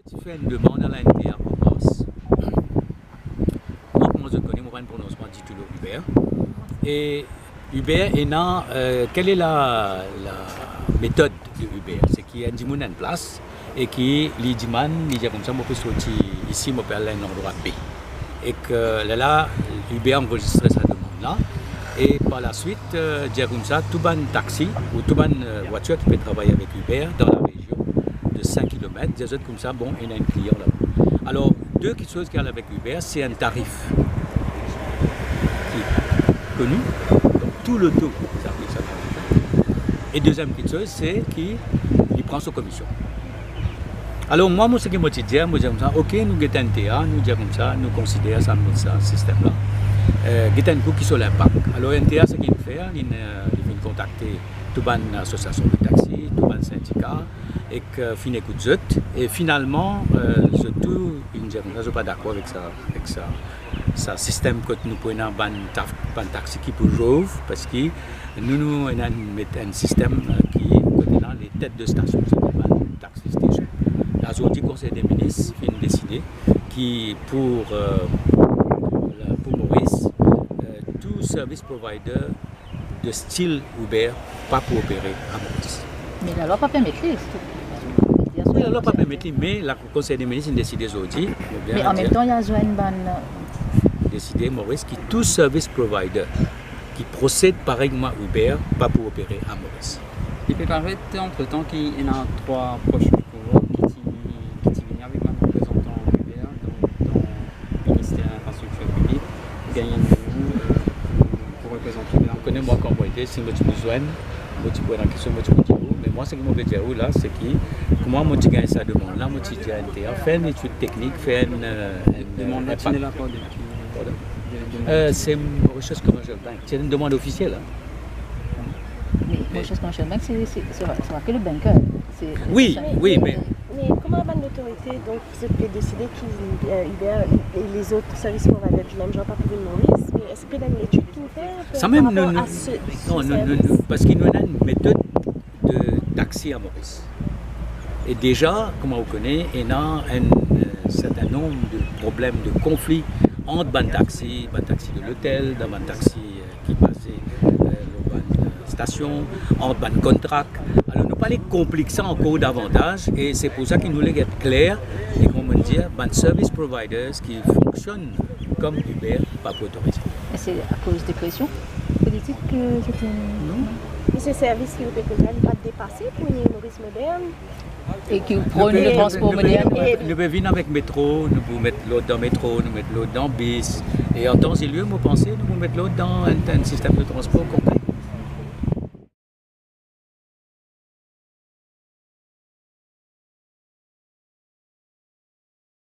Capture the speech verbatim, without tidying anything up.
Ti fer enn demann a la N T A an mars. Mwa, kouma zot kone, mo pa enn prononsman ditou lor Uber. E Uber ena, euh, quelle est la, la méthode de Uber? Se ki enn dimoun enn plas e ki li dimann, li dir koumsa, mo pe sorti isi, mo pe al enn landrwa B. E ki lerla, Uber anrezistre sa demann la. E par laswit, euh, dir koumsa, tou bann taxi ou tou bann, euh, vwatir ki pe travay avek Uber dan la rezion de cinq kilomètres, dir zot koumsa, bon, ena enn klian laba. Alor, de kiksoz ki al avek Uber, se enn tarif ki koni, donk tou loto, sa, sa, e deziem kiksoz, se ki li pran so komisyon. Alor, mwa, mo, seki mo ti dir, mo dir koumsa, ok, nou get N T A, nou dir koumsa, nou konsider sa, sa sistem la. Euh, get enn kou ki so linpak. Alor, N T A, seki li fer, li, euh, li vinn kontakte tou bann asosiasion de taxi, tou bann sindika, e ki finn ekout zot. E finalman, euh, zot tou, inn dir koumsa, zot pa dakor avek sa, avek sa, sa sistem kot nou pou ena bann taf-, bann taxi ki pou drove, parski nou, nou ena met enn sistem, euh, ki kot ena les têtes de station, se bann taxi station. La, zordi, Konsey de Minis finn deside ki pou, euh, pou Moris, euh, tou service provider de stil Uber pa pou opere a Moris. Me lalwa pa permet li. Wi, lalwa pa permet li, me la, Konsey de Minis inn deside zordi, oubien Me an mem tan, li a zwenn bann deside Moris ki tou service provider ki prosed parey kouma Uber pa pou opere a Moris. Li pe paret antretan ki ena trwa proche pouvoir ki ti, ki ti vini avek bann reprezantan Uber dan, dan Minister Infrastriktir Piblik, gagn enn de nou, euh, pou, pou reprezant Uber. Ou kone mwa kouma mo ete, si mo ti pou zwenn, mo ti pou ena kestion, mo ti pou dir ou, me mwa, seki mo pe dir ou la, se ki, kouma mo ti gagn sa demann la, mo ti dir N T A, fer enn etid teknik, fer enn, euh, enn, euh, demann la, ti ena la pa depi, pardon? De, de, euh, se Mauritius Commercial Bank. Se enn demann ofisiel, hein. Me Mauritius Commercial Bank, se, se, se pa, se pa ke le banker. Se, wi, se wi, me, me kouma bann lotorite, donk, zot pe deside ki, euh, Uber e lezot service provider di mem zan pa pou vinn Moris, me eski ena enn etid ki fer, euh, sa mem, par rapor nou, a se, non, se nou, nou, servis? Nou, parski nou ena enn metod de taxi a Moris. E deza, kouma ou kone, ena enn, euh, serten nonb de problem, de konfli ant bann taxi, bann taxi de lotel, dan bann taxi, euh, ki pase, euh, lor bann, euh, stasion, ant bann kontrak. Alor, nou pa le konplik sa ankor davantaz, e se pou sa ki nou le get kler, e kouma mo dir, bann service providers ki fonksionn kom Uber pa pou otorize. E se akoz de presion politik ki zot... Non. E se servis ki nou pe koz la, li pa depase pou inn Moris modern? E ki pran le transpor modern. Nou pe, nou pe vinn avek metro, nou pou met lord dan metro, nou met lord dan bis. E an tan e ler, mo panse, nou pou met lord dan enn, enn sistem de transpor konple.